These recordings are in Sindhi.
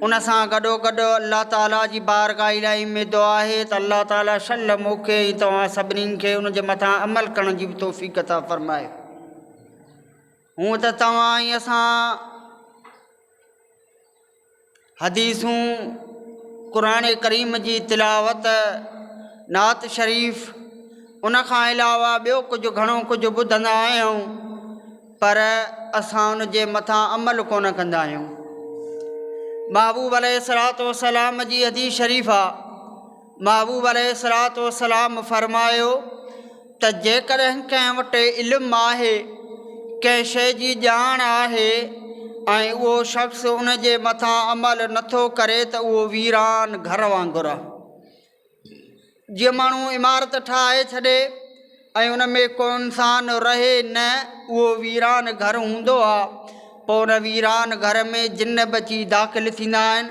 ان سان گڏوگڏ الله تعالي جي بارگاھ الٰهي ۾ دعا آهي ته الله تعالي شل مون کي ۽ توهان سڀني کي ان جي مٿان عمل ڪرڻ جي به توفيق عطا فرمائي. هونء ته توهان ۽ اسان حديثون، قرآن ڪريم جي تلاوت، نعت شريف، ان کان علاوه ٻيو ڪجهه گهڻو ڪجهه ٻڌندا آهيون پر اسان ان جي مٿان عمل ڪونه ڪندا آهيون. محبوب عليه الصلوة والسلام جي حديث شريف آ، محبوب عليه الصلوة والسلام فرمايو ته جيڪڏهن ڪنهن وٽ علم آهي، ڪنهن شيء جي ڄاڻ آهي ۽ اهو شخص ان جي مٿان عمل نٿو ڪري ته اهو ويران گهر وانگر آهي. جيئن ماڻهو عمارت ٺاهي ڇڏي ۽ ان ۾ ڪو انسان رهي نه، اهو ويران گهر هوندو آهي. پوء ان ويران گهر ۾ جن به اچي داخل ٿيندا آهن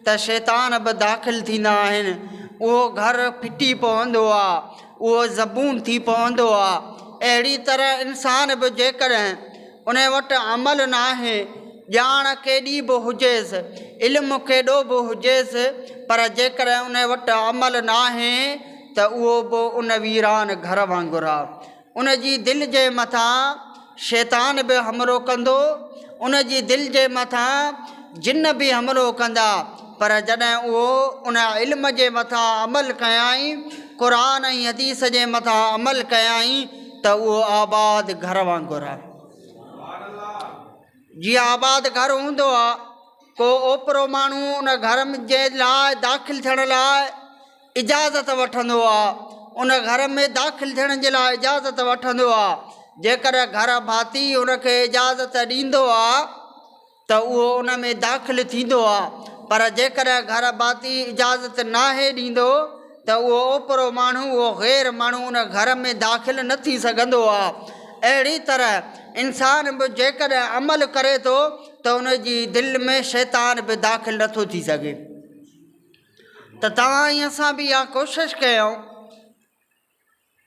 ته شيطان به داخل ٿيندا آهن. اهو گهر ڦٽي پوندو آهي. اهو زبون ٿي پوندو آ. اهڙي طرح انسان به جيڪڏهن ان وٽ عمل ناهي، ڄاڻ ڪيڏي به هجيس، علم ڪيڏو به هجيس، پر جيڪڏهن ان وٽ عمل ناهي ته اهو به ان ويران گهر وانگر آ. ان جي دل جي مٿان شيطان به حملو ڪندو، ان جي دل جي مٿان جن به حملو ڪندا، پر جڏهن اهو ان علم جي مٿان عمل ڪيائين، قرآن ۽ حديث جي مٿان عمل ڪيائين ته اهو آباد گهر وانگر آهي. جيئن آباد گهر هوندو آهي، ڪو اوپرو ماڻهو ان گهر جي لاء داخل ٿيڻ لاء اجازت وٺندو آ، ان گهر ۾ داخل ٿيڻ جي لاء اجازت وٺندو آ، جيڪڏهن گهر ڀاتي ان کي اجازت ڏيندو آ ته اهو ان ۾ داخل ٿيندو آ، پر جيڪڏهن گهر ڀاتي اجازت ناهي ڏيندو ته اهو اوپرو ماڻهو، اهو غير ماڻهو ان گهر ۾ داخل نه ٿي سگهندو آ. اهڙي طرح انسان به جيڪڏهن عمل ڪري ٿو ته ان جي دل ۾ شيطان به داخل نٿو ٿي سگهي. ته توهان ۽ اسان به اها ڪوشش ڪيون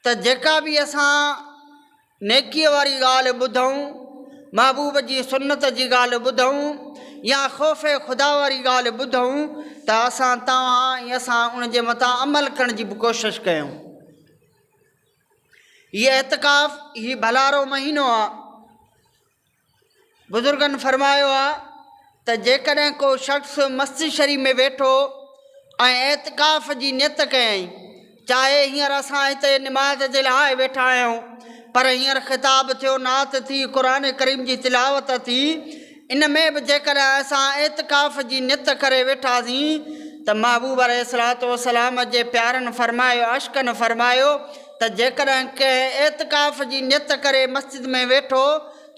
ته جيڪا به اسان نيڪيء واري ڳالهه ٻڌون، محبوب جي سنت جي ڳالهه ٻڌون يا خوف خدا واري ڳالهه ٻڌون ته اسان توهان ۽ اسان ان جي مٿان عمل ڪرڻ جي به ڪوشش ڪيون. هي اعتڪاف هي ڀلارو مهينو آهي. بزرگن فرمايو آ ته جيڪڏهن ڪو شخص مسجد شريف ۾ ويٺو ۽ اعتڪاف جي نيت ڪيائين، چاهي هينئر اسان هتي نماز جي لاء ويٺا آهيون، پر هينئر خطاب ٿيو، نعت ٿي، قرآن ڪريم جي تلاوت ٿي، ان ۾ به جيڪڏهن اسان اعتڪاف جي نيت ڪري ويٺاسين ته محبوب عليه الصلوة والسلام جي پيارن فرمايو، عاشقن فرمايو ته جيڪڏهن ڪنهن اعتڪاف جي نيت ڪري مسجد ۾ ويٺو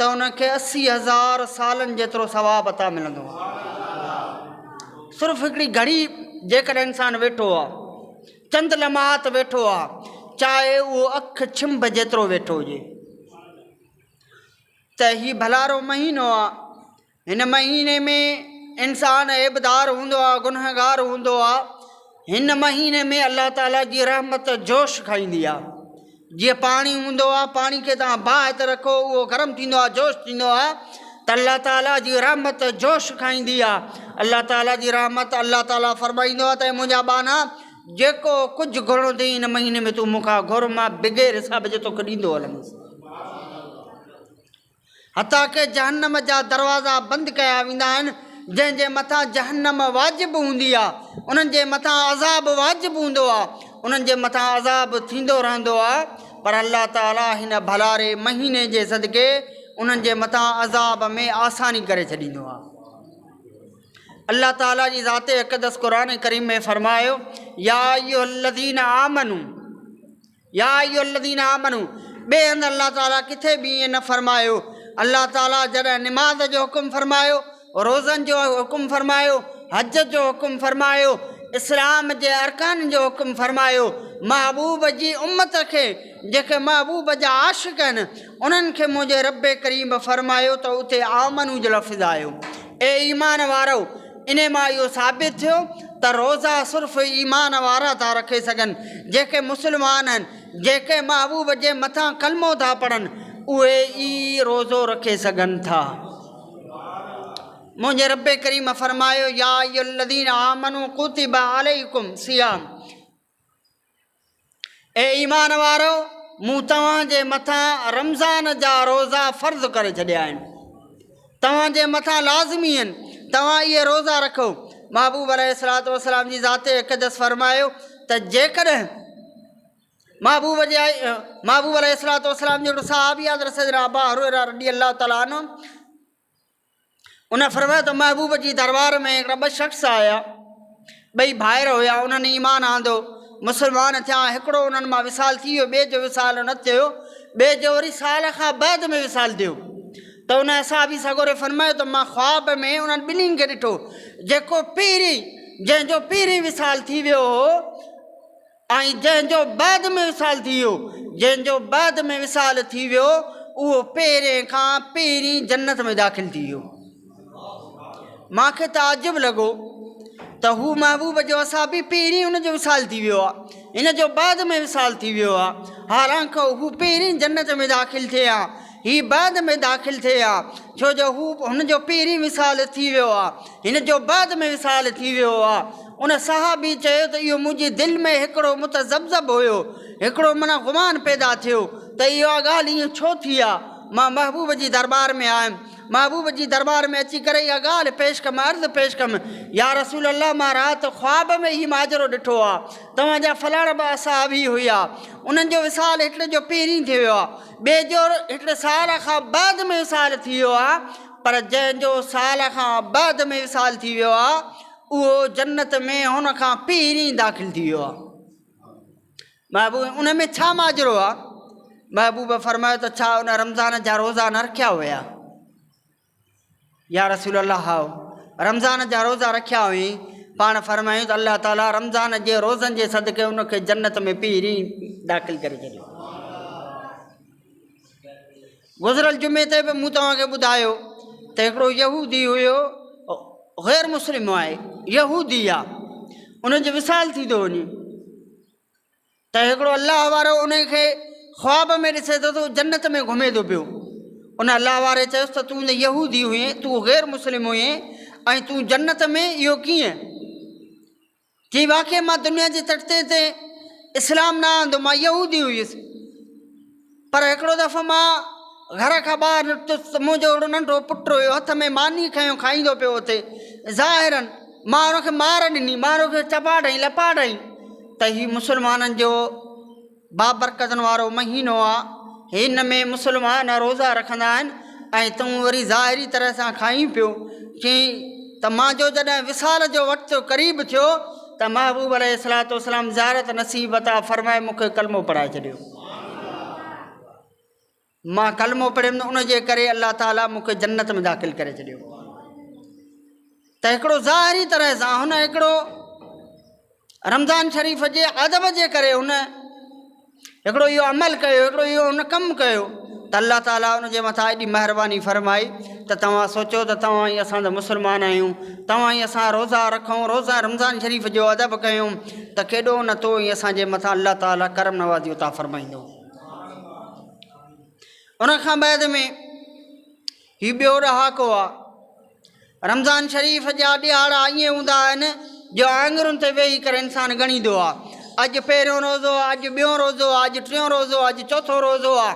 ته ان کي 80 هزار سالن جيترو ثواب عطا ملندو. صرف هڪڙي گهڙي جيڪڏهن انسان ويٺو آ، چند لمحات ويٺو آ، چاهي اهو اک ڇنڀ جيترو ويٺو هجي ته هي ڀلارو مهينو آ، هن مهيني ۾ انسان عيبدار هوندو آ، گنهگار هوندو آ، هن مهيني ۾ الله تعاليٰ جي رحمت جوش کائيندي آ. جيئن پاڻي هوندو آ، پاڻي کي توهان باهه تي رکو اهو گرم ٿيندو آ، جوش ٿيندو آ ته الله تعاليٰ جي رحمت جوش کائيندي آ. الله تعاليٰ جي رحمت الله تعاليٰ فرمائيندو آ ته اي منهنجا ٻانها جيڪو ڪجهه گهرڻو اٿئي هن مهيني ۾ تون مون کان گهر، مان بغير حساب جي توکي ڏيندو هلندس. حتيٰ ڪه جهنم جا دروازا بند ڪيا ويندا آهن، جنهن جي مٿان جهنم واجب هوندي آهي، انهن جي مٿان عذاب واجب هوندو آهي، انهن جي مٿان عذاب ٿيندو رهندو آهي، پر الله تعاليٰ هن ڀلاري مهيني جي صدقي انهن جي مٿان عذاب ۾ آساني ڪري ڇڏيندو آهي. الله تعاليٰ جي ذات اقدس قرآن ڪريم ۾ فرمايو، يا ايها الذين آمنوا يا ايها الذين آمنوا ٻئي هنڌ الله تعاليٰ ڪٿي به ائين نه فرمايو. الله تعاليٰ جڏهن نماز جو حڪم فرمايو، روزن جو حڪم فرمايو، حج جو حڪم فرمايو، اسلام جي ارڪانن جو حڪم فرمايو، محبوب جي امت کي جيڪي محبوب جا عاشق آهن انهن کي منهنجي رب ڪريم فرمايو ته اتي آمنوا جو لفظ آيو، اي ايمان وارؤ! انهي مان اهو ثابت ٿيو ته روزا صرف ايمان وارا ٿا رکي سگهن، جيڪي مسلمان آهن، جيڪي محبوب جي مٿان ڪلمو ٿا پڙهن، اهي ئي روزو رکي سگهن ٿا. منهنجي رب ڪريم فرمايو، يا ايها الذين آمنوا ڪتب عليڪم صيام، اي ايمان وارؤ! مون توهان جي مٿان رمضان جا روزا فرض ڪري ڇڏيا آهن، توهان جي مٿان لازمي آهن، توهان اهي روزا رکو. محبوب عليه الصلوة والسلام جي ذات اقدس فرمايو ته جيڪڏهن محبوب جي محبوب عليه الصلوة والسلام جو هڪڙو صحابي حضرت سيدنا ابا هريره رضي الله تعالٰي عنه ان فرمايو ته محبوب جي دربار ۾ هڪڙا ٻه شخص آيا، ٻئي ڀائر هيا، انهن ايمان آندو، مسلمان ٿيا، هڪڙو انهن مان وصال ٿي ويو، ٻئي جو وصال نه ٿيو، ٻئي جو وري سال کان بعد ۾ وصال ٿيو. ته ان اصحابي سڳوري فرمايو ته مان خواب ۾ انهن ٻنهين کي ڏٺو، جيڪو پهرين جنهن جو پهرين وصال ٿي ويو هو، ۽ جنهن جو بعد ۾ وصال ٿي ويو، جنهن جو بعد ۾ وصال ٿي ويو، اهو پهرين کان پهرين جنت ۾ داخل ٿي ويو. مان کي تعجب لڳو ته هو محبوب جو اصحابي پهرين ان جو وصال ٿي ويو آهي، هن جو بعد ۾ وصال ٿي ويو آهي، حالانڪ هو پهرين جنت ۾ داخل ٿئي ها، هي بعد ۾ داخل ٿئي ها، ڇو جو هو هن جو پهرين وصال ٿي ويو آهي، هن جو بعد ۾ وصال ٿي ويو آهي. ان صحابي چيو ته اهو منهنجي دل ۾ هڪڙو متذبذب هيو، هڪڙو معنيٰ گمان پيدا ٿيو ته اها ڳالهه ائين ڇو ٿي آ؟ مان محبوب جي درٻار ۾ آيم، محبوب جي درٻار ۾ اچي ڪري اها ڳالهه پيش ڪيم، عرض پيش ڪيم، يا رسول الله مان رات خواب ۾ هي ماجرو ڏٺو آ، توهان جا فلاڻا ٻه اصحابي هيا، انهن جو وصال هڪڙي جو پهرين ٿي ويو آ، ٻئي جو هڪڙي سال کان بعد ۾ وصال ٿي ويو آ، پر جنهن جو سال کان بعد ۾ وصال ٿي ويو آ، اهو جنت ۾ هن کان پهرين داخل ٿي ويو آهي. محبوب ان ۾ ڇا ماجرو آهي؟ محبوب فرمايو ته ڇا ان رمضان جا روزا نه رکيا هيا؟ يا رسول الله هائو رمضان جا روزا رکيا هئي. پاڻ فرمايو ته الله تعالي رمضان جي روزن جي صدقي ان کي جنت ۾ پهرين داخل ڪري ڇڏيو. گذريل جمعي تي به مون توهان کي ٻڌايو ته هڪڙو يهودي هيو غير مسلم آهي يهودي آ ان جو وصال ٿي ٿو وڃي ته هڪڙو الله وارو ان کي خواب ۾ ڏسي ٿو ته جنت ۾ گهمي ٿو پيو ان الله واري چيس ته تون يهودي هئين تون غير مسلم هئين ۽ تون جنت ۾ اهو ڪيئن چي واقعي مان دنيا جي تختي تي اسلام نه آندو مان يهودي هيس پر هڪڙو دفعو مان گهر کان ٻاهر نڪتس ته منهنجو هڪڙو ننڍو پٽ هيو هٿ ۾ ماني کنيو کائيندو پيو اٿي ظاهرن مان ان کي مار ڏني مان ان کي چپاٽ هنئي لپاٽ هنئي ته هي مسلمانن جو بابرڪتن وارو مهينو آ، هن ۾ مسلمان روزا رکندا آهن ۽ تون وري ظاهري طرح سان کائين پيو. چيائين ته مان جو جڏهن وصال جو وقت قريب ٿيو ته محبوب عليه الصلوة والسلام زيارت نصيب عطا فرمائي مون کي ڪلمو پڙهائي ڇڏيو. مان ڪلمو پڙهيم ته ان جي ڪري الله تعاليٰ مون کي جنت ۾ داخل ڪري ڇڏيو. ته هڪڙو ظاهري طرح سان هن هڪڙو رمضان شريف جي ادب جي ڪري هن هڪڙو اهو عمل ڪيو هڪڙو اهو هن ڪم ڪيو ته الله تعاليٰ ان جي مٿان ايڏي مهرباني فرمائي ته توهان سوچو ته توهان ئي اسان ته مسلمان آهيون توهان ئي اسان روزا رکون روزا رمضان شريف جو ادب ڪيون ته ڪيڏو نه تو ئي اسان جي مٿان الله تعاليٰ ڪرم نوازي عطا فرمائيندو. ان کان بعد ۾ هي ٻيو ڏهاڪو آ. رمضان شريف جا ڏهاڙا ائين هوندا آهن جو آڱرين تي ويهي ڪري انسان ڳڻيندو آ. اڄ پهريون روزو آ، اڄ ٻيون روزو آ، اڄ ٽيون روزو آ، اڄ چوٿون روزو آ،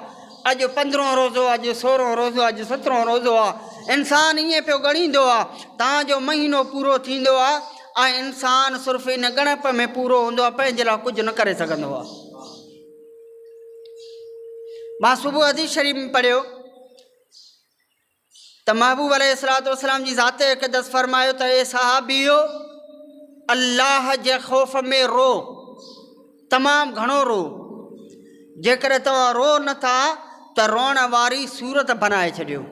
اڄ پندرهون روزو آ، اڄ سورهون روزو آ، اڄ سترهون روزو آ. انسان ائين پيو ڳڻيندو آ تان جو مهينو پورو ٿيندو آ ۽ انسان صرف ان ڳڻپ ۾ پورو هوندو آ، پنهنجي لاء ڪجهه نه ڪري سگهندو آ. مان صبح حديث شريف ۾ پڙهيو ته محبوب عليه الصلوة والسلام جي ذات اقدس فرمايو ته اي صحابيو الله جي خوف ۾ رو تمام گهڻو رو جيڪڏهن توهان رو نٿا ته روئڻ واري صورت بنائي ڇڏيو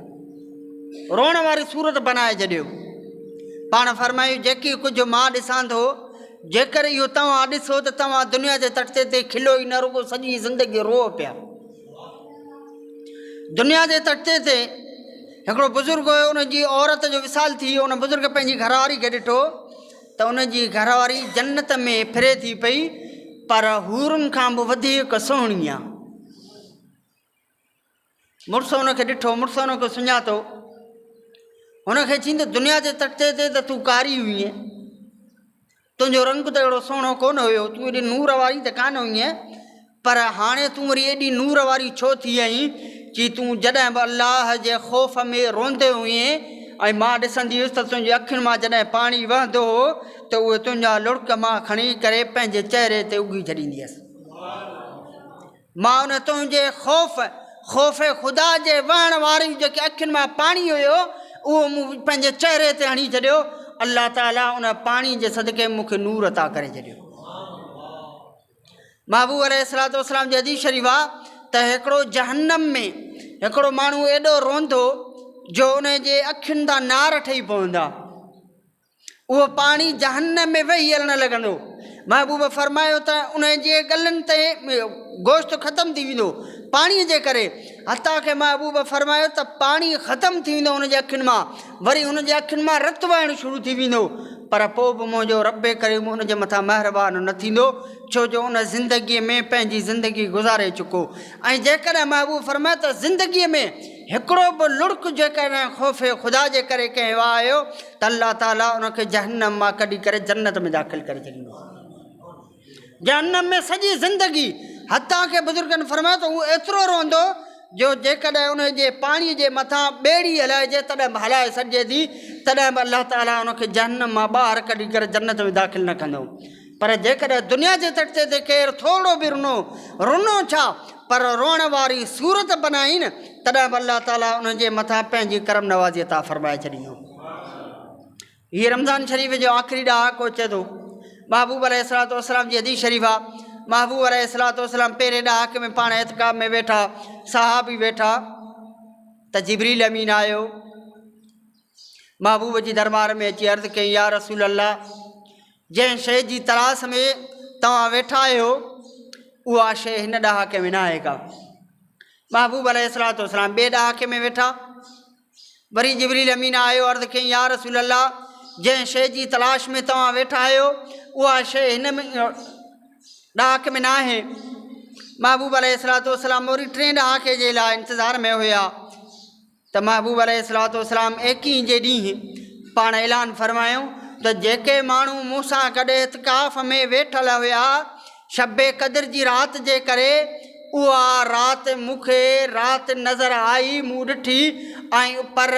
روئڻ واري صورت بنائي ڇڏيو پاڻ فرمايو جيڪي ڪجهه مان ڏسان ٿو جيڪر اهو توهان ڏسو ته توهان دنيا جي تختي تي کلو ئي نه رڳو سڄي زندگي روئو پيا. دنيا جي تختي تي هڪڙو بزرگ هيو ان جي عورت جو وصال ٿي ويو ان بزرگ پنهنجي گهر واري کي ڏٺو ته ان جي گهر واري جنت ۾ ڦري ٿي پئي پر حورن کان به وڌيڪ سهڻي آ. مڙس ان کي ڏٺو، مڙس ان کي سڃاتو. هن کي چين ته دنيا جي تختي تي ته تون ڪاري هئينء، تنهنجو رنگ ته اهڙو سهڻو ڪونه هيو، تون ايڏي نور واري ته ڪانه هئينء، پر هاڻي تون وري ايڏي نور واري ڇو ٿي آهين؟ چي تون جڏهن به الله جي خوف ۾ روئندي هئينء ۽ مان ڏسندي هيس ته تنهنجي اکين مان جڏهن پاڻي وهندو هو ته اهي تنهنجا لڙڪ مان کڻي ڪري پنهنجي چهري تي اگهي ڇڏيندي هيس. مان ان تنهنجي خوف، خوف خدا جي وهڻ واري جيڪي اکين مان پاڻي هيو، اهو مون پنهنجي چهري تي هڻي ڇڏيو، الله تعاليٰ ان پاڻي جي صدقي مون کي نور عطا ڪري ڇڏيو. محبوب عليه الصلوة والسلام جي حديث شريف آ ته هڪڙو جهنم ۾ هڪڙو ماڻهو ايڏو روئندو جو ان جي اکين تان نار ٺهي پوندا. اهو پاڻي جهنم ۾ وهي هلڻ لڳندو. محبوب فرمايو ته انهي جي ڳلن تي گوشت ختم ٿي ويندو پاڻي جي ڪري حتيٰ ڪه محبوب فرمايو ته پاڻي ختم ٿي ويندو ان جي اکين مان وري ان جي اکين مان رت وهڻ شروع ٿي ويندو پر پوء به منهنجو رب ڪريم ان جي مٿان مهربان نه ٿيندو ڇو جو ان زندگي ۾ پنهنجي زندگي گذاري چڪو ۽ جيڪڏهن محبوب فرمايو ته زندگي ۾ هڪڙو به لڙڪ جيڪڏهن خوف خدا جي ڪري ڪنهن وهايو ته الله تعاليٰ ان کي جهنم مان ڪڍي ڪري جنت ۾ داخل ڪري ڇڏيندو. جهنم ۾ سڄي زندگي حتيٰ ڪه بزرگن فرمايو ته هو ايترو روئندو جو جيڪڏهن ان جي پاڻي جي مٿان ٻيڙي هلائجي تڏهن به هلائي سگهجي ٿي تڏهن به الله تعاليٰ ان کي جهنم مان ٻاهر ڪڍي ڪري جنت ۾ داخل نه ڪندو. پر جيڪڏهن دنيا جي تختي تي ڪير ٿورڙو به رنو، رنو ڇا پر روئڻ واري صورت بنائين، تڏهن به الله تعاليٰ انهن جي مٿان پنهنجي ڪرم نوازي عطا فرمائي ڇڏيندو. هي رمضان شريف جو آخري ڏهاڪو اچي ٿو. محبوب عليه الصلوة والسلام جي حديث شريف آ، محبوب عليه الصلوة والسلام پهرين ڏهاڪي ۾ پاڻ اعتڪاف ۾ ويٺا، صحابي ويٺا ته جبريل امين آيو، محبوب جي درٻار ۾ اچي عرض ڪيائين، يا رسول الله! جنهن شيء جي تلاش ۾ توهان ويٺا آهيو، اها شيء هن ڏهاڪي ۾ ناهي ڪا. محبوب عليه الصلوة والسلام ٻئي ڏهاڪي ۾ ويٺا. وري جبريل امين آيو، عرض ڪيائين، يا رسول الله! جنهن شيء جي تلاش ۾ توهان ويٺا آهيو، اها شيء هن ڏهاڪي ۾ ناهي. محبوب عليه الصلوة والسلام وري ٽئين ڏهاڪي جي لاء انتظار ۾ هيا. ته محبوب عليه الصلوة والسلام ايڪيهين جي ڏينهن پاڻ اعلان فرمايو ته جيڪي ماڻهو مون سان گڏ اعتڪاف ۾ ويٺل هيا شب قدر جي رات جي ڪري اها رات مون کي رات نظر آئي مون ڏٺي ۽ پر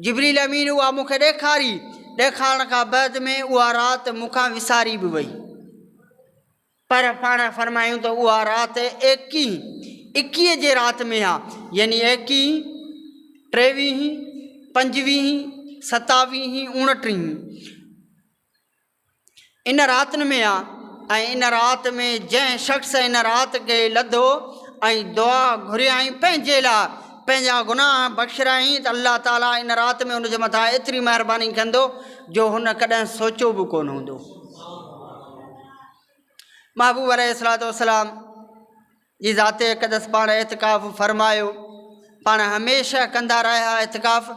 جبريل امين اها مون کي ڏيکاري ڏيکارڻ کان بعد ۾ اها رات مون کان وساري به وئي. پر پاڻ فرمايائون ته اها رات ايڪيهين، ايڪيهه جي رات ۾ آ، يعني ايڪيهين، ٽيويهين، پنجويهين، ستاويهين، اوڻٽيهين ان راتن ۾ آ ۽ ان رات ۾ جنهن شخص ان رات کي لڌو ۽ دعا گهريائين پنهنجي لاء پنهنجا گناهه بخشرايائين ته الله تعاليٰ ان رات ۾ ان جي مٿان ايتري مهرباني ڪندو جو هن ڪڏهن سوچيو به ڪونه هوندو. محبوب عليه الصلوة والسلام جي ذات اقدس پاڻ اعتڪاف فرمايو پاڻ هميشه ڪندا رهيا اعتڪاف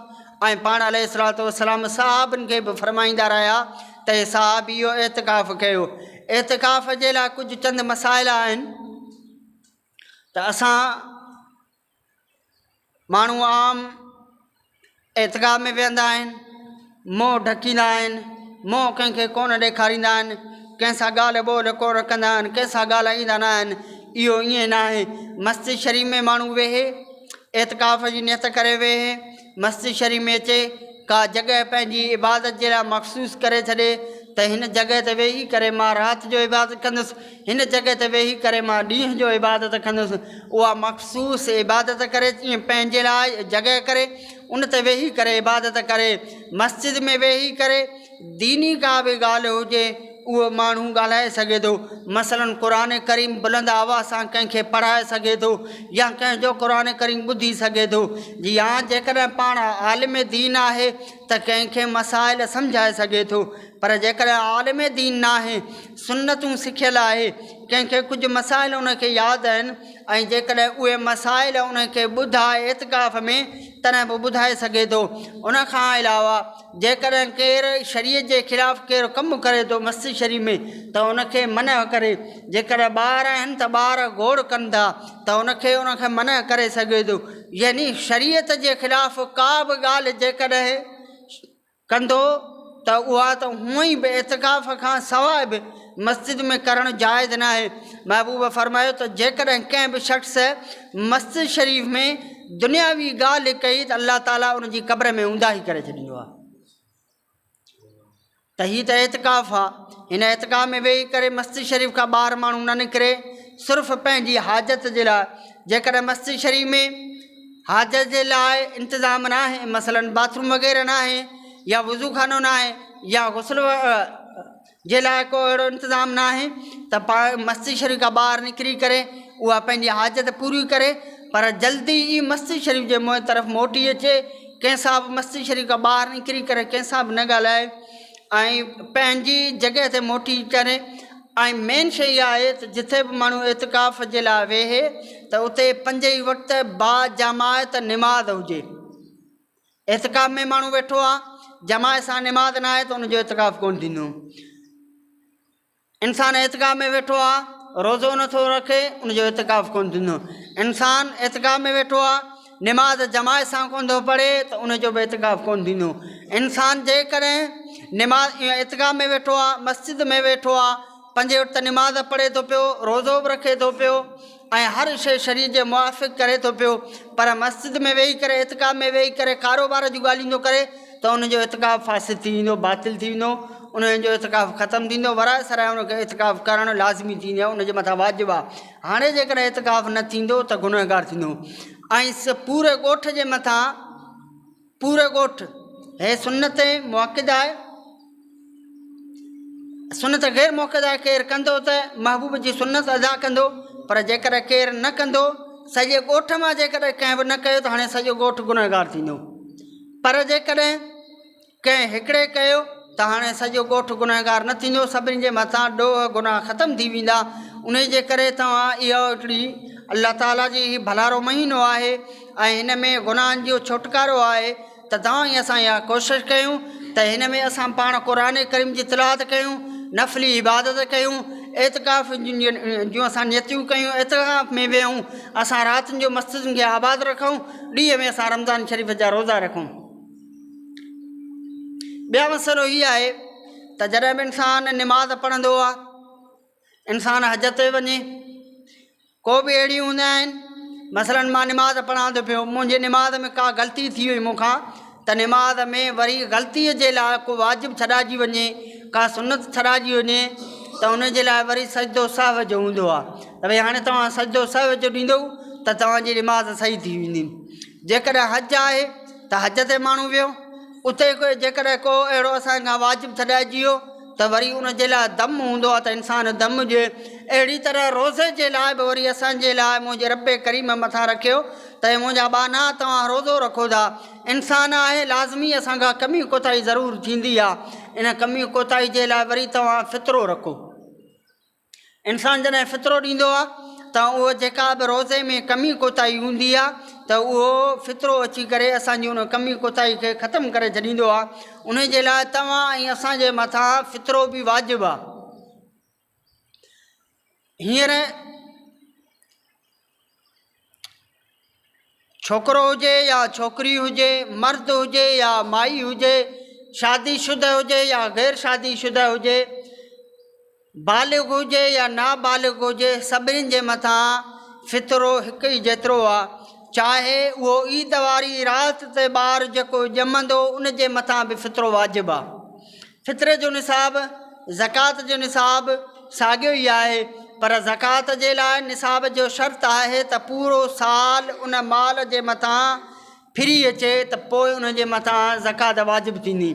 ۽ پاڻ عليه الصلوة والسلام صحابن کي به فرمائيندا رهيا ته اي صحابيو اعتڪاف ڪيو اعتڪاف جي لاء ڪجهه چند مسائل آهن ته اسان ماڻهو عام اعتڪاف ۾ ويهندا آهن، منهن ڍڪيندا آهن، منهن ڪنهن کي ڪونه ڏيکاريندا آهن، ڪنهن سان ڳالهه ٻولهه ڪونه ڪندا آهن، ڪنهن سان ڳالهائيندا نه آهن، اهو ائين ناهي. مسجد شريف ۾ ماڻهو ويهي، اعتڪاف جي نيت ڪري ويهي، مسجد شريف ۾ اچي، ڪا جڳهه پنهنجي عبادت جي لاء مخصوص ڪري ڇڏي ته هن جڳهه تي ويهي ڪري مان رات جو عبادت ڪندس، هن جڳهه تي ويهي ڪري مان ڏينهن جو عبادت ڪندس. اها مخصوص عبادت ڪري جيئن پنهنجي لاء جڳهه ڪري ان تي ويهي ڪري عبادت ڪري. مسجد ۾ ويهي ڪري ديني ڪا به ڳالهه هجي اهو ماڻهو ڳالهائي سگهي ٿو. مثلاً قرآن ڪريم بلند آواز سان ڪنهن کي پڙهائي سگهي ٿو يا ڪنهن جو قرآن ڪريم ٻڌي سگهي ٿو. جي ها جيڪڏهن پاڻ عالم دين آهي. ته ڪنهن کي مسائل سمجهائي سگهي ٿو پر جيڪڏهن عالم دين ناهي، سنتون سکيل آهي، ڪنهن کي ڪجهه مسائل ان کي ياد آهن ۽ جيڪڏهن اهي مسائل ان کي ٻڌائي اعتڪاف ۾ تڏهن به ٻڌائي سگهي ٿو. ان کان علاوه جيڪڏهن ڪير شريعت جي خلاف ڪير ڪم ڪري ٿو مسجد شريف ۾ ته ان کي منع ڪري، جيڪڏهن ٻار آهن ته ٻار گوڙ ڪن ٿا ته ان کي ان کي منع ڪري سگهي ٿو. يعني شريعت جي خلاف ڪا به ڳالهه جيڪڏهن ڪندو ته اها ته هونئن ئي به اعتڪاف کان سواء به مسجد ۾ ڪرڻ جائز ناهي. محبوب فرمايو ته جيڪڏهن ڪنهن به شخص مسجد شريف ۾ دنياوي ڳالهه ڪئي ته الله تعاليٰ ان جي قبر ۾ اونداهي ڪري ڇڏيندو آهي. ته هي ته اعتڪاف آ، هن اعتڪاف ۾ ويهي ڪري مسجد شريف کان ٻاهر ماڻهو نه نڪري، صرف پنهنجي حاجت جي لاء، جيڪڏهن مسجد شريف ۾ حاجت جي لاء انتظام ناهي، مثلاً باٿ روم وغيره ناهي يا وضو خانو ناهي يا غسل جي لاء ڪو اهڙو انتظام ناهي ته پاڻ مسجد شريف کان ٻاهر نڪري ڪري اها پنهنجي حاجت پوري ڪري پر جلدي ئي مسجد شريف جي منهن طرف موٽي اچي ڪنهن سان به مسجد شريف کان ٻاهر نڪري ڪري ڪنهن سان به نه ڳالهائي ۽ پنهنجي جڳهه تي موٽي ڪري ۽ مين شيء اها آهي ته جٿي به ماڻهو اعتڪاف جي لاء ويهي ته اتي پنج ئي وقت باجماعت نماز هجي. اعتڪاف ۾ ماڻهو ويٺو آهي جماعت سان نماز نه آهي ته ان جو اعتڪاف ڪونه ٿيندو. انسان اعتڪاف ۾ ويٺو آ، روزو نه ٿو رکي، ان جو اعتڪاف ڪونه ٿيندو. انسان اعتڪاف ۾ ويٺو آ، نماز جماعت سان ڪونه ٿو پڙهي ته ان جو به اعتڪاف ڪونه ٿيندو. انسان جيڪڏهن نماز اعتڪاف ۾ ويٺو آ، مسجد ۾ ويٺو آ، پنجين وقت نماز پڙهي ٿو پيو، روزو به رکي ٿو پيو ۽ هر شيء شريعت جي موافق ڪري ٿو پيو، پر مسجد ۾ ويهي ڪري اعتڪاف ۾ ويهي ڪري ڪاروبار جون ڳالهيون ٿو ڪري ته ان جو اعتڪاف فاسد ٿي ويندو، باطل ٿي ويندو، ان جو اعتڪاف ختم ٿيندو، وراء سراء ان کي اعتڪاف ڪرڻ لازمي ٿيندو آهي، ان جي مٿان واجب آهي. هاڻي جيڪڏهن اعتڪاف نه ٿيندو ته گنهگار ٿيندو ۽ پوري ڳوٺ جي مٿان پوري ڳوٺ هي سنت مؤڪد آهي، سنت غير مؤڪد آهي، ڪير ڪندو ته محبوب جي سنت ادا ڪندو، پر جيڪڏهن ڪير نه ڪندو، سڄي ڳوٺ مان جيڪڏهن ڪنهن به نه ڪيو ته هاڻي سڄو ڳوٺ گنهگار ٿيندو. پر جيڪڏهن ڪنهن هڪڙي ڪيو ته هاڻي سڄو ڳوٺ گنهگار نه ٿيندو، سڀني جي مٿان ڏوهه گناهه ختم ٿي ويندا. انهي جي ڪري توهان اهو هڪڙي الله تعاليٰ جي هي ڀلارو مهينو آهي ۽ هن ۾ گناهن جو ڇوٽڪارو آهي ته توهان ۽ اسان اها ڪوشش ڪيون ته هن ۾ اسان پاڻ قرآن ڪريم جي تلاوت ڪيون، نفلي عبادت ڪيون، اعتڪاف جون اسان نيتيون ڪيون، اعتڪاف ۾ ويهون، اسان راتين جو مسجدن کي آباد رکون، ڏينهن ۾ اسان رمضان شريف جا روزا رکون. ٻيا مسئلو هي آهي ته جڏهن به انسان نماز پڙهندو آهي، انسان حج تي وڃي، ڪو به اهڙيون هوندا آهن، مثلاً مان نماز پڙهان ٿو پيو، منهنجي نماز ۾ ڪا غلطي ٿي وئي مون کان ته نماز ۾ وري غلطيء جي لاء ڪو واجب ڇڏائجي وڃي، ڪا سنت ڇڏائجي وڃي ته ان جي لاء وري سجدو سهو جو هوندو آهي ته ڀئي هاڻي توهان سجدو سهو جو ڏيندؤ ته توهان جي نماز صحيح ٿي ويندي. جيڪڏهن حج آهي ته حج تي ماڻهو ويو، اتي جيڪڏهن ڪو اهڙو اسان کان واجب ڇڏائجي ويو ته وري ان جي لاء دم هوندو آهي ته انسان دم ڏئي. اهڙي طرح روزي جي لاء به وري اسان جي لاء منهنجي رب ڪريم مٿان رکيو ته اي منهنجا ٻانها توهان روزو رکو ٿا. انسان آهي لازمي اسان کان ڪمي ڪوتاهي ضرور ٿيندي آهي ان ڪمي ڪوتاهي جي لاء وري توهان فطرو رکو. انسان جڏهن فطرو ڏيندو آهي ته اهو جيڪا به روزي ۾ ڪمي ڪوتاهي هوندي آهي ته اهو فطرو اچي ڪري اسان جي ان ڪمي ڪوتاهي کي ختم ڪري ڇڏيندو آهي ان جي لاء توهان ۽ اسان جي مٿان فطرو به واجب آهي هينئر ڇوڪرو هجي يا ڇوڪري هجي، مرد هجي يا مائي هجي، شادي شده هجي يا غير شادي شده هجي، بالغ هجي يا نابالغ هجي، سڀني جي مٿان فطرو هڪ ئي جيترو آ. چاهي اهو عيد واري رات تي ٻار جيڪو ڄمندو ان جي مٿان به فطرو واجب آ. فطري جو نصاب زڪوات جو نصاب ساڳيو ئي آهي پر زڪوات جي لاء نصاب جو شرط آهي ته پورو سال ان مال جي مٿان ڦري اچي ته پوء ان جي مٿان زڪوات واجب ٿيندي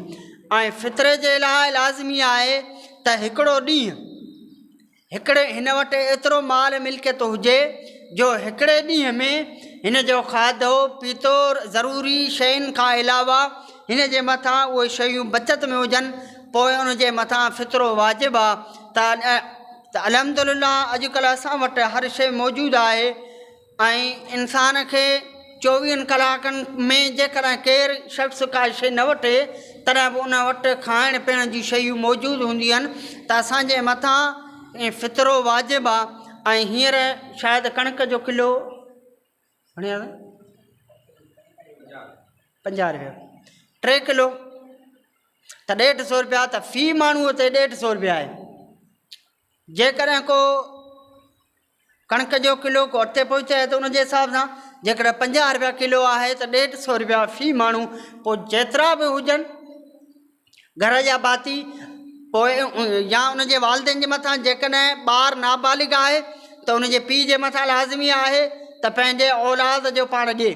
۽ فطري جي لاء لازمي آهي ته هڪڙو ڏينهن هڪڙي هن وٽ ايترو مال ملڪيت هجي جو هڪڙي ڏينهن ۾ هن جو کاڌو پيتو ضروري شين کان علاوه هن جي مٿان اهي شيون بچت ۾ هجن پوء ان جي مٿان فطرو واجب آ ته الحمدلله اڄڪلهه اسان وٽ هر شيء موجود آهي ۽ انسان کي چوويهن ڪلاڪن ۾ جيڪڏهن ڪير شخص ڪا شيء نه وٺي تڏهن به ان وٽ کائڻ پيئڻ جون شيون موجود هونديون آهن ته اسان جي مٿان فطرو واجب آ ۽ هينئر شايد ڪڻڪ جو ڪلو 50 روپيا 3 ڪلو ته ڏيڍ سو روپيا ته في ماڻهوء تي ڏيڍ سو روپيا آهي جيڪڏهن ڪو ڪڻڪ جو ڪلو ڪو اٺي پوئتي آهي ته ان جي حساب سان جيڪڏهن 50 روپيا ڪلو آهي ته ڏيڍ سو روپيا في ماڻهو پوء جيترا به هجن گهر جا ڀاتي پوء يا ان جي والدين جي مٿان جيڪڏهن ٻار نابالغ آهي ته ان جي پيء جي مٿان لازمي آهي ته پنهنجي اولاد جو پاڻ ڏئي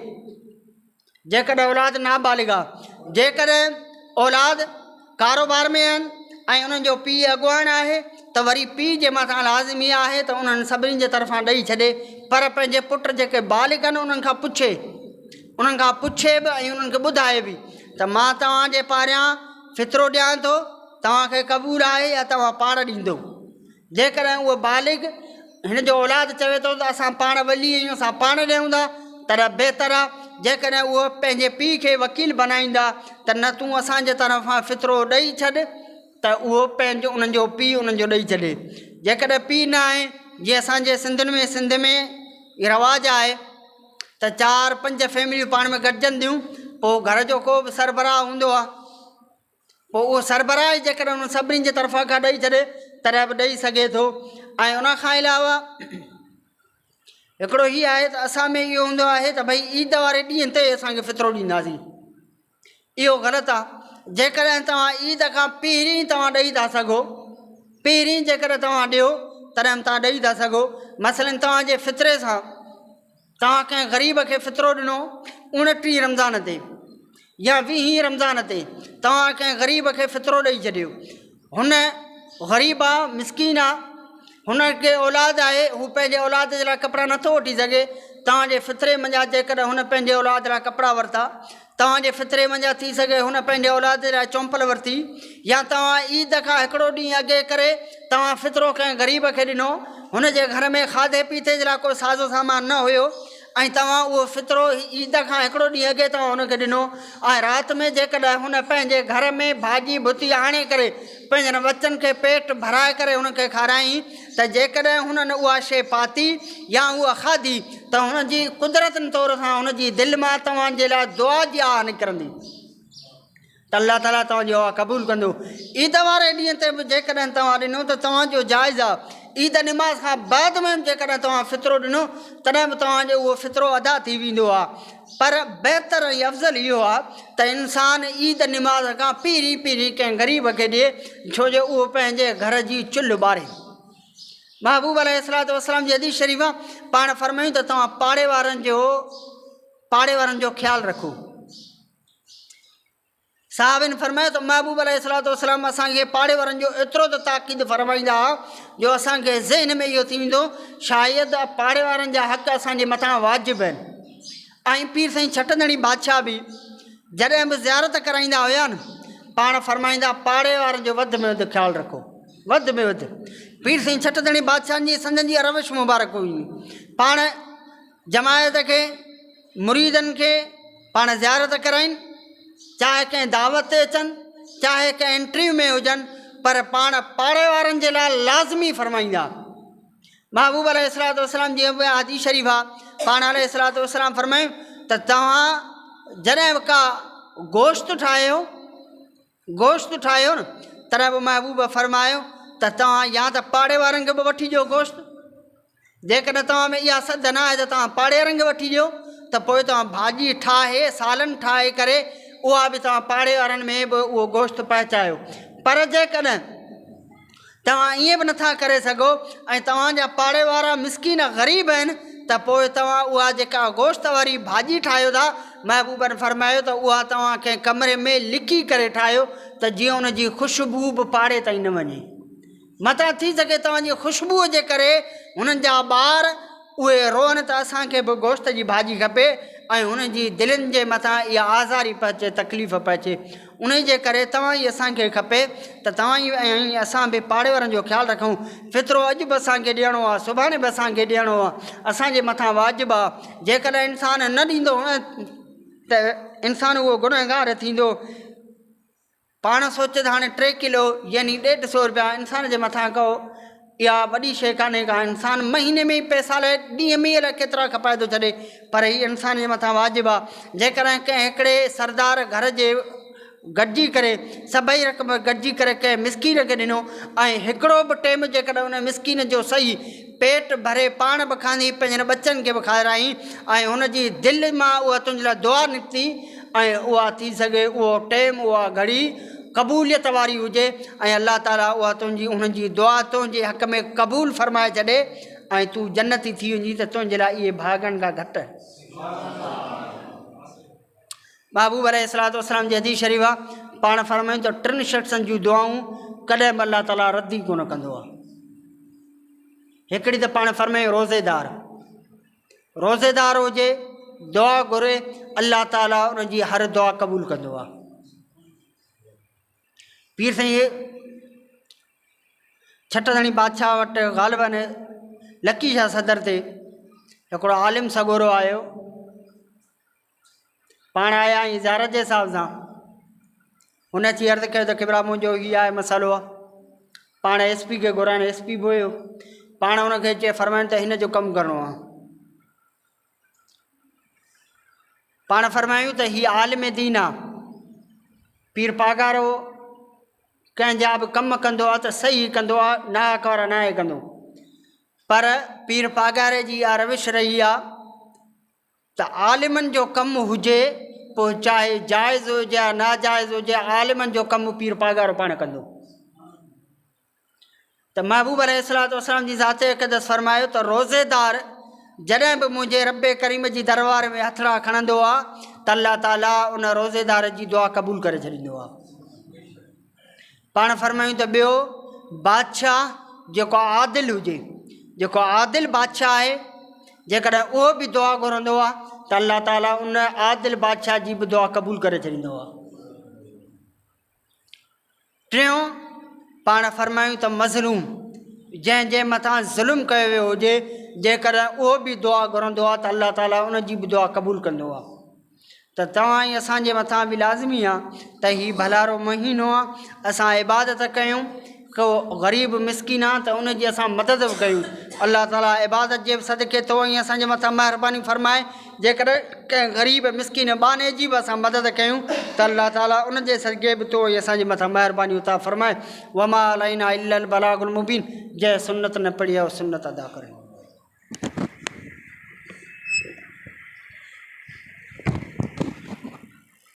جيڪڏهن اولاد نابالغ آ، جيڪڏهن اولاد ڪاروبار ۾ آهن ۽ انهن جو پيء اڳواڻ آهي ته وري پيء جي مٿان لازمي آهي ته انهن سڀني جي طرفان ڏئي ڇڏي پر پنهنجي پٽ جيڪي بالغ آهن انهن کان پڇي انهن کان پڇي به ۽ انهن کي ٻڌائي به ته مان توهان جي پاريان فطرو ڏيان ٿو توهان کي قبول آهي يا توهان پاڻ ڏيندو. جيڪڏهن اهو بالغ هن جو اولاد چوي ٿو ته اسان پاڻ ولي آهيون اسان پاڻ ڏيون ٿا تڏهن بهتر آهي جيڪڏهن اهو پنهنجي پيء کي وڪيل بنائيندا ته نه تون اسان جي طرفان فطرو ڏئي ڇڏ ته اهو پنهنجو انهن جو پيء انهن جو ڏئي ڇڏي جيڪڏهن پيء نه آهي جيئن اسان جي سنڌين ۾ سنڌ ۾ رواج آهي ته چار پنج فيمليون پاڻ ۾ گڏجن ٿيون پوء گهر جو ڪو به سربراهه هوندو آهي پوء اهو سربراهه ئي جيڪڏهن انهن سڀني جي طرفان کان ڏئي ڇڏي تڏهن به ڏئي سگهي ٿو ۽ ان کان علاوه هڪڙو هي آهي ته اسان ۾ اهو هوندو آهي ته ڀئي عيد واري ڏينهن تي اسانکي فطرو ڏينداسين اهو غلط آهي جيڪڏهن توهان عيد کان پهرين توهان ڏئي ٿا سگهو پهرين جيڪڏهن توهان ڏيو تڏهن به توهان ڏئي ٿا سگهو مثلاً توهان جي فطري سان توهان ڪنهن غريب کي فطرو ڏنو 29 رمضان تي يا ويهين رمضان تي توهان ڪنهن غريب کي فطرو ڏئي ڇڏيو هن غريب آ مسڪين آ هن کي اولاد آهي هو پنهنجي اولاد جي لاء ڪپڙا نٿو وٺي سگهي توهان جي فطري منجهان جيڪڏهن هن پنهنجي اولاد لاء ڪپڙا ورتا توهان جي فطري منجهان ٿي سگهي هن پنهنجي اولاد جي لاء چونپل ورتي يا توهان عيد کان هڪڙو ڏينهن اڳي ڪري توهان فطرو ڪنهن غريب کي ڏنو هن جي گهر ۾ کاڌي پيتي جي لاء ڪو ساز و سامان نه هيو ۽ توهان اهو فطرو عيد کان هڪڙو ڏينهن اڳي توهان هن کي ڏنو ۽ رات ۾ جيڪڏهن هن پنهنجي گهر ۾ ڀاڄي ڀتي آڻي ڪري پنهنجن ٻچن کي پيٽ ڀرائي ڪري هن کي کارائين ته جيڪڏهن هنن اها شيء پاتي يا اها کاڌي ته هن جي قدرتن طور سان هن جي دل مان توهان جي لاء دعا جي آهه نڪرندي ته الله تعاليٰ توهان جي دعا قبول ڪندو. عيد واري ڏينهن تي به جيڪڏهن توهان ڏنو ته توهان جو جائز آهي. عيد نماز کان بعد ۾ به جيڪڏهن توهان فطرو ڏنو تڏهن به توهان جو اهو فطرو ادا ٿي ويندو آهي. پر بهتر ۽ افضل اهو آهي ته انسان عيد نماز کان پهرين پهرين ڪنهن غريب کي ڏئي ڇو جو اهو پنهنجي گهر جي چلهه ٻاري. محبوب عليه الصلوة والسلام جي حديث شريف آهي پاڻ فرمايون ته توهان پاڙي وارن جو پاڙي وارن جو خيال رکو. صحابين فرمايو ته محبوب عليه الصلوة والسلام اسان کي پاڙي وارن جو ايترو ته تاڪيد فرمائيندا ها جو اسان کي ذهن ۾ اهو ٿي ويندو شايد پاڙي وارن جا حق اسان جي مٿان واجب آهن ۽ پير سائين ڇٽندڙي بادشاهه به جڏهن به زيارت ڪرائيندا هيا نه پاڻ فرمائيندا پاڙي وارن جو وڌ ۾ وڌ خيال رکو وڌ ۾ وڌ پير سائين ڇٽندڙي بادشاهن جي سندن جي روش مبارڪ هئي پاڻ جماعت کي مريدن کي پاڻ زيارت ڪرائين، چاهي ڪنهن دعوت تي اچن، چاهي ڪنهن انٽرويو ۾ هجن، پر پاڻ پاڙي وارن جي لاء لازمي فرمائيندا. محبوب عليه الصلوة والسلام جي به حديث شريف آ، پاڻ عليه الصلوة والسلام فرمايو ته توهان جڏهن به ڪا گوشت ٺاهيو، گوشت ٺاهيو نه، تڏهن به محبوب فرمايو ته توهان يا ته پاڙي وارن کي به وٺي ڏيو گوشت، جيڪڏهن توهان ۾ اها سڌ نه آهي ته توهان پاڙي وارن کي وٺي ڏيو ته پوء توهان ڀاڄي ٺاهي سالن ٺاهي ڪري اها به توهان پاڙي وارن ۾ به اهو گوشت پهچايو پر جيڪڏهن توهان ائين به نٿا ڪري سگهو ۽ توهان جا پاڙي وارا مسڪين غريب آهن ته پوء توهان اها جيڪا گوشت واري ڀاڄي ٺاهيو ٿا محبوبن فرمايو ته اها توهان ڪنهن ڪمري ۾ لڪي ڪري ٺاهيو ته جيئن ان جي خوشبو به پاڙي تائين نه وڃي. متان ٿي سگهي توهان جي خوشبوء جي ڪري هنن جا ٻار اهي روئن ته اسان کي به گوشت جي ڀاڄي کپي ۽ انهن جي دلين جي مٿان اها آزاري پهچي، تڪليف پهچي. انهي جي ڪري توهان ئي اسان کي کپي ته توهان ئي ۽ اسان به پاڙي وارن جو خيال رکون. فطرو اڄ به اسان کي ڏيڻو آهي، سڀاڻي به اسان کي ڏيڻو آهي، اسان جي مٿان واجب آهي. جيڪڏهن انسان نه ڏيندو ته انسان اهو گنهگار ٿيندو. پاڻ سوچ ته هاڻي ٽي ڪلو يعني ڏيڍ سو روپيا انسان جي مٿان ڪو اها وڏي شيء ڪانهي ڪا انسان مهيني ۾ ئي پئسا الائي ڏينهن ۾ ئي الائي ڪيترا کپائي ٿو ڇڏي پر هي انسان جي مٿان واجب آهي جيڪڏهن ڪنهن هڪڙي سردار گهر جي گڏجي ڪري سڀئي رقم گڏجي ڪري ڪنهن مسڪين کي ڏنو ۽ هڪڙو به ٽيم جيڪڏهن ان مسڪين جو صحيح پيٽ ڀري پاڻ به کاندي پنهنجن ٻچن کي به کارائين ۽ هن جي دل مان اها تنهنجي لاء دعا نڪتي ۽ اها ٿي سگهي اهو ٽيم اها گهڙي قبوليت واري هجي ۽ الله تعالي اها تنهنجي انهن جي دعا تنهنجي حق ۾ قبول فرمائي ڇڏي ۽ تون جنتي ٿي وڃين ته تنهنجي لاء اهي ڀاڳن کان گهٽ محبوب عليه الصلوة والسلام جي حديث شريف آ پاڻ فرمايون ته ٽن شخصن جون دعائون ڪڏهن به الله تعالي رد ئي ڪونه ڪندو آ هڪڙي ته پاڻ فرمايون روزيدار روزيدار هجي دعا گهري الله تعالي ان جي هر دعا قبول ڪندو آ پير سائين ڇٽ ڌڻي بادشاهه وٽ غالباً لڪي شاهه صدر تي هڪڙو عالم سڳورو آيو پاڻ آيا ۽ زيارت جي حساب سان هن اچي عرض ڪيو ته قبلا منهنجو هي آهي مسئلو آهي پاڻ ايس پي کي گهرائڻ ايس پي به هيو پاڻ هن کي چي فرمائن ته هن جو ڪم ڪرڻو آهي پاڻ فرمايون ته هي عالم دين آهي پير پاڳارو ڪنهن جا به ڪم ڪندو آهي ته صحيح ڪندو آهي ناحق وارا ناهي ڪندو پر پير پاڳاري جي اها روش رهي آهي ته عالمن جو ڪم هجي پوء چاهي جائز هجي يا ناجائز هجي عالمن جو ڪم پير پاڳارو پاڻ ڪندو ته محبوب عليه الصلوة والسلام جي ذات اقدس فرمايو ته روزيدار جڏهن به منهنجي رب ڪريم جي دربار ۾ هٿڙا کڻندو آ ته الله تعالي ان روزيدار جي دعا قبول ڪري ڇڏيندو آ. پاڻ فرمايون ته ٻيو بادشاهه جيڪو عادل هجي، جيڪو عادل بادشاهه آهي، جيڪڏهن اهو به دعا گهرندو آهي ته الله تعاليٰ ان عادل بادشاهه جي به دعا قبول ڪري ڇڏيندو آهي. ٽيون پاڻ فرمايون ته مظلوم جنهن جي مٿان ظلم ڪيو ويو هجي، جيڪڏهن اهو به دعا گهرندو آهي ته الله تعاليٰ ان جي به دعا قبول ڪندو آهي. ته توهان ۽ اسان جي مٿان به لازمي آ ته هي ڀلارو مهينو آ اسان عبادت ڪيون ڪو غريب مسڪين آ ته ان جي اسان مدد به ڪيون الله تعالي عبادت جي به صدقي تو ۽ اسان جي مٿان مهرباني فرمائي جيڪڏهن ڪنهن غريب مسڪين ٻانهي جي به اسان مدد ڪيون ته الله تعالي ان جي صدقي به تو ۽ اسان جي مٿان مهرباني عطا فرمائي وما علينا الا البلاغ المبين جنهن سنت نه پڙهي آ اهو سنت ادا ڪري.